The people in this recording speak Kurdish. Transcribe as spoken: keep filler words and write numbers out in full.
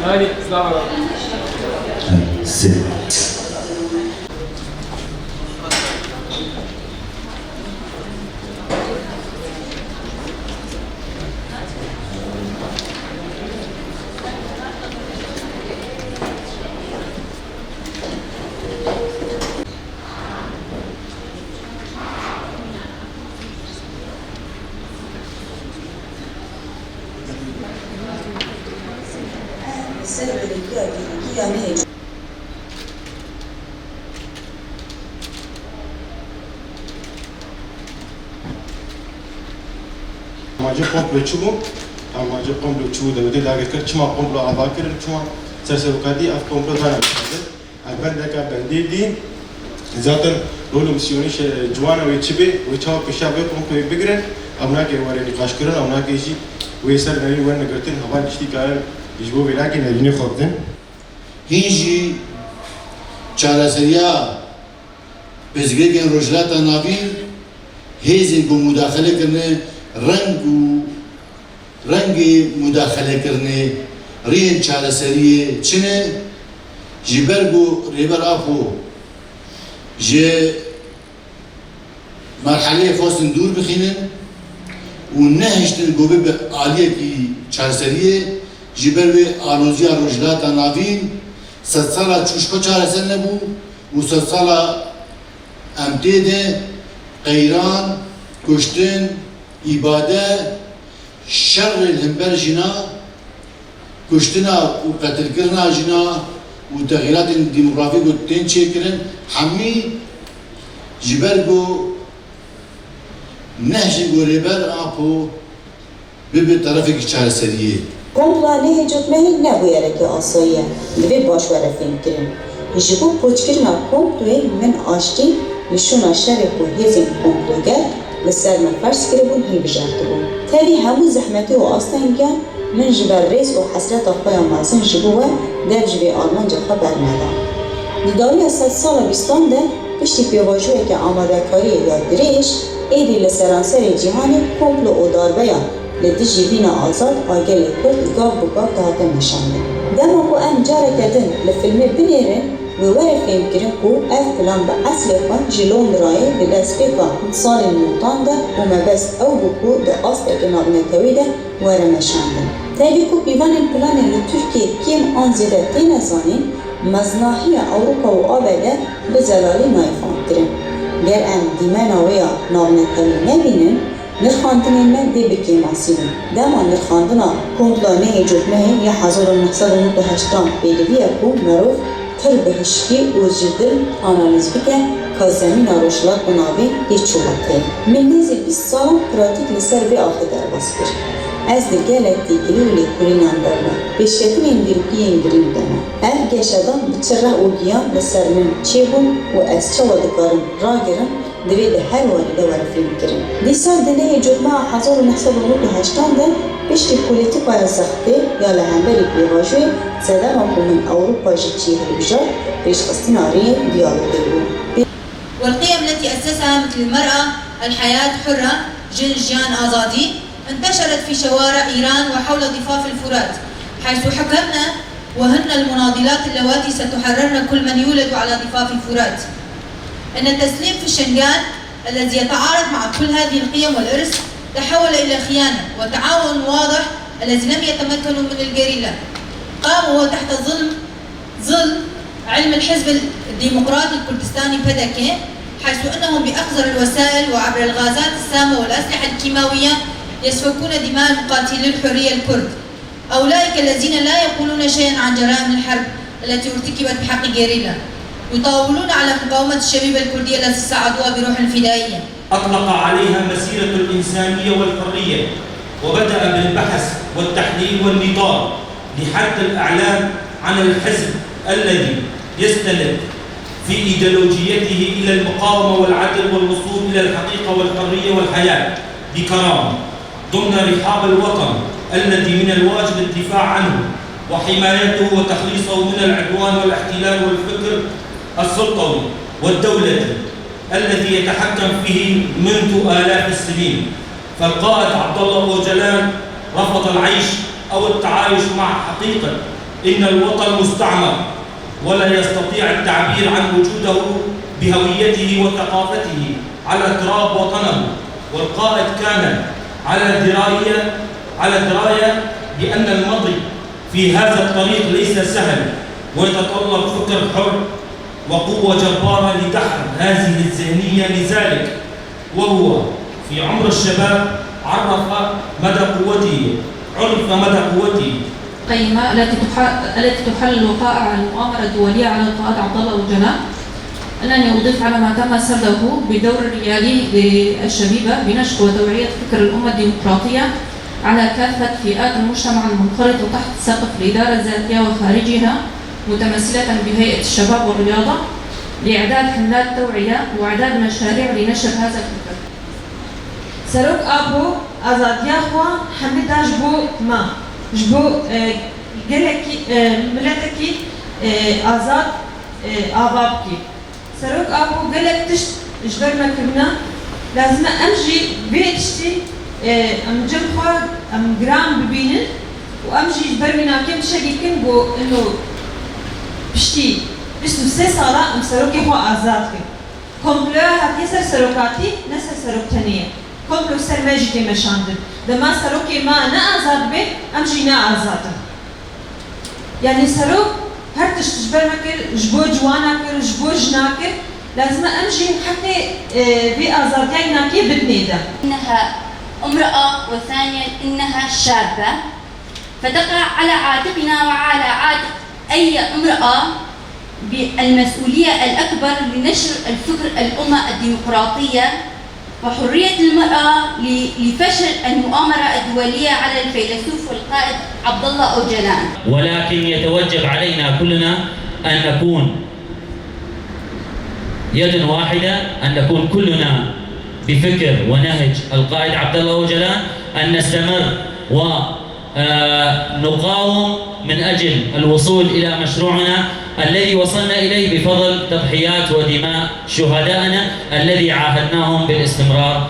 Hadi, selamat. Sê. Ser wêrekiya dîrokî ya nehê. Amacê komplo çi bû? Amacê komplo çi bû? Dewletê dagir kir. Çima komplo ava kirin? Çima ser serokatî ev komplo dane? Ev bendeka bendê dî, zaten rol û misyonê şe-, ciwana wê çi bê, wê çawa pêşiya vê komployê bigirin, ew nake were nîqaşkirin, ew nake jî wê ser nerîn werne girtin, heval tiştî karin ji bo vê nake nerînê xwe bidin. Hîn jî çareseriya pirsgirêkên Rojhilata Navîn hêzên ku mudaxele kirine reng û rengê mudaxelekirinê riyên çareseriyê çi ne? Ji ber ku Rêber Apo ji merheleyê xwestin dûr bixînin û nehiştin ku bibe aliyekî çareseriyê, ji ber wê aloziya Rojhilata Navîn sedsala çûşko çareser nebû û sedsala em tê de qeyran, kuştin, îbade, şerê li hember jina, kuştina û qetilkirina jina û texîratên demografîk ku tên çêkirin, hemî ji ber ku nehiştin ku Rêber Apo bibe terefekî çareseriyê. Komploya nehê Cotmehê ne bûyereke asayî ye, divê baş were fêmkirin. Ji bo koçkirina komployê min aştî li şûna şerê ku hêzên komploger li ser me ferz kiribûn hilbijartibû. Tevî hemû zehmetî û astengiyan min ji ber rêz û hesreta xwe ya mezin ji bo we dev ji vê armanca xwe berneda. Di dawiya sedsala bîstan de piştî pêvajoyeke amadekariyê ya dirêj, êdî li seranserê cîhanê komplo û darbeya li dijî dîna azad a gelê Kurd gav bi gav dihate meşandin. Dema ku em careke din li filmê binêrin, wê were fêmkirin ku ev plan bi eslê xwe ji Londrayê di destpêka salên newtan de û mebest ew bû ku di asteke navnetewî de were meşandin. Tevî ku pîvanên planê li Tirkiyê kêm an zêde têne zanîn, meznahiya Ewropa û A B D bi zelalî nayê famkirin. Ger em dîmena wê ya navnetewî nebînin, nirxandinên me dê bikêmasînin. Dema nirxandina komploya nehê Cotmehê ya hezar û neh sed û nod û heştan pêdiviya ku merov pir bi hişkî û ji dil analîz bike ka zemîna Rojhilat û Navîn tê çû wetê. Min nêzî bîst salan pratîk li ser vê axê derbas kir. Ez di gelek têkilî û lêkolînan de me. Pêşketinên dîrokî yên girîng de me. Ev geşedan bi çi reh û giyan li ser min çêbûn û ez çawa dikarim ragirim, divê di her warî de were fêmkirin. Dîsa di nehê Cotmeha hezar û neh sed û nod û heştan de piştî polîtîkaya zextê ya li hemberî pêvajoyê, sedema ku min Ewropa ji çî hilbijart, pêşxistina riyên diyalogê bû. والقيم التي أسسها مثل المرأة، الحياة، حرة، جن، جيان، آزادي، انتشرت في شوارع إيران وحول ضفاف الفرات، حيث حكمن وهن المناضلات اللواتي ستحررن كل من يولد على ضفاف الفرات. إن التسليم في شنغال الذي يتعارض مع كل هذه القيم والإرث تحول إلى خيانة وتعاون واضح الذي لم يتمكنوا من الجريلا. قاموا وتحت ظلم ظل علم الحزب الديمقراطي الكردستاني، P D K، حيث أنهم بأقذر الوسائل وعبر الغازات السامة والأسلحة الكيماوية يسفكون دماء مقاتلي الحرية الكرد. أولئك الذين لا يقولون شيئا عن جرائم الحرب التي ارتكبت بحق جيريلا، يطاولون على مقاومة الشبيبة الكردية التي صعدوها بروح فدائية. أطلق عليها مسيرة الإنسانية والحرية، وبدأ بالبحث والتحليل والنضال لحتى الإعلان عن الحزب الذي يستند في إيديولوجيته إلى المقاومة والعدل والوصول إلى الحقيقة والحرية والحياة بكرامة ضمن رحاب الوطن الذي من الواجب الدفاع عنه وحمايته وتخليصه من العدوان والاحتلال والفكر السلطوي والدولة الذي يتحكم فيه منذ آلاف السنين. فالقائد عبد الله أوجلان رفض العيش أو التعايش مع حقيقة إن الوطن مستعمر، ولا يستطيع التعبير عن وجوده بهويته وثقافته على تراب وطنه. والقائد كان على دراية، على دراية بأن المضي في هذا الطريق ليس سهل، ويتطلب فكر حر وقوة جبارة لدحر هذه الذهنية. لذلك وهو في عمر الشباب عرف مدى قوته، عرف مدى قوته. القيمة التي تح-، التي تحل وقائع المؤامرة الدولية على القائد عبد الله أوجلان. أنني أضيف على ما تم سرده بالدور الريادي للشبيبة بنشر وتوعية فكر الأمة الديمقراطية على كافة فئات المجتمع المنخرطة تحت سقف الإدارة الذاتية وخارجها، متمثلة بهيئة الشباب والرياضة، لإعداد حملات توعية وإعداد مشاريع لنشر هذا الفكر. Serok Apo azadiya xwe hemî da ji bo me, ji bo, e, gelekî, e, miletekî, e, azad, e, ava bike. Serok Apo gelek tişt ji ber me kirine, lazim e em jî vê tiştî, e, em cem xwe em giran bibînin û em jî ji ber wî nakêm tiştekî bikin ku ino piştî bîst û sê sala em serokê xwe azad kin. Komploya hatiye ser serokatî, ne ser serok tenê ye. Komplo ser me jî tê meşandin. Dema serokê me ne azad be, em jî ne azad in. Yanî serok her tişt ji ber me kir, ji bo ciwana kir, ji bo jina kir. Lazim e em jî heqê, e, vê azadiyayê nakê bidinê de. إنها امرأة، وثانيا إنها شابة، فتقع على عاتقنا وعلى عاتق أي امرأة بالمسؤولية الأكبر لنشر الفكر الأمة الديمقراطية وحرية المرأة ل-، لفشل المؤامرة الدولية على الفيلسوف والقائد عبد الله أوجلان. ولكن يتوجب علينا كلنا أن نكون يد واحدة، أن نكون كلنا بفكر ونهج القائد عبد الله أوجلان، أن نستمر و، آه، نقاوم من أجل الوصول إلى مشروعنا الذي وصلنا إليه بفضل تضحيات ودماء شهدائنا الذي عاهدناهم بالاستمرار